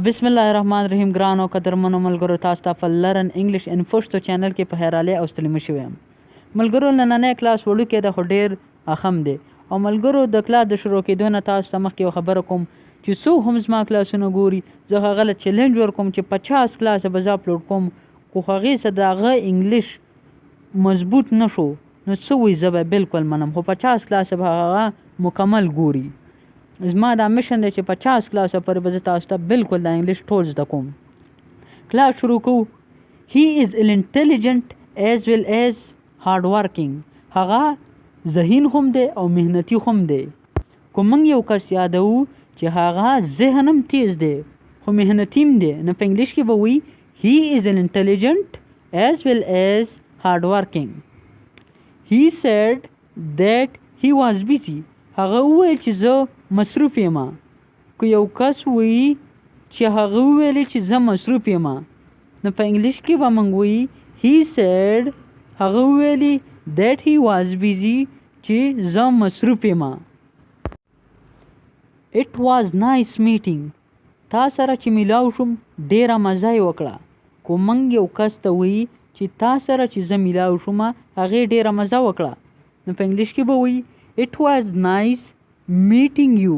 بسم الله الرحمن الرحیم. ګرانو قدرمنو ملګرو، تاسو ته په Learn English in Pashto channel کې په خیر راغلئ او ستړي مه شوي یم. ملګرو، نننی کلاس وړوکی ده خو ډیر اهم دی. او ملګرو، د کلاس د شروع کېدو نه تاسو ته مخکې یو خبره کوم چې څوک هم زما کلاسونه ګوري، زه هغه له چیلنج ورکوم چې 50 کلاسه به زه اپلوډ کوم، خو هغې سره د هغه انګلیش مضبوط نه شو نو څه وایي، زه به بالکل منم، خو 50 کلاسه به هغه مکمل ګوري. زما دا mission دی چې 50 کلاسه پورې به زه تاسو ته بالکل د انګلیش ټول زده کوم. کلاس شروع کوو. He is intelligent as well as hard working. هغه ذهین هم دی او محنتي هم دی. که موږ یو کس یادوو چې هغه ذهن هم تیز دی خو محنتي هم دی، نو په انګلیش کې به وایي He is an intelligent as well as hard working. He said that he was busy. هغه وویل چې زه مصروف یم. که یو کس وایي چې هغه وویل چې زه مصروف یم، نو په انګلیش کې به موږ وایي he said، هغه وویل، that he was busy، چې زه مصروف یم. It was nice meeting. تا سره چې میلاو شوم ډیره مزه یې وکړه. که موږ یو کس ته وایي چې تا سره چې زه میلاو شوم هغې ډیره مزه وکړه، نو په انګلیش کې به وایي It was nice meeting you.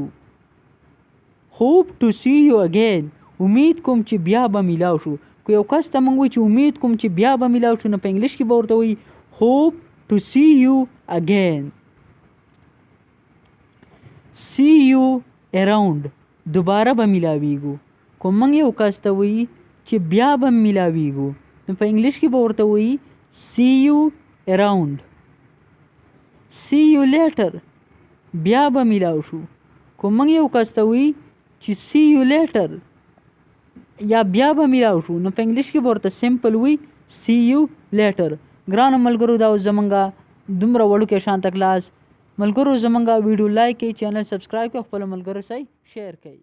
Hope to see you again. امید کوم چې بیا به میلاو شو. که یو کس ته موږ وایو چې امید کوم چې بیا به میلاو شو، نو په انګلیش کې به ورته وایي Hope to see you again. See you around. دوباره به میلاویږو. که موږ یو کس ته وایي چې بیا به میلاویږو، نو په انګلیش کې به ورته وایي See you around. See you later. بیا به میلاو شو. که موږ یو کس ته وایي چې see you later یا بیا به میلاو شو، نو په انګلیش کې به ورته simple وایي See you later. ګرانو ملګرو، دا اوس زمونږ دومره وړوکی شانته کلاس. ملګرو، زمونږ ویډیو لایک کړئ، چینل سبسکرایب کړئ، خپلو ملګرو سره share کړئ.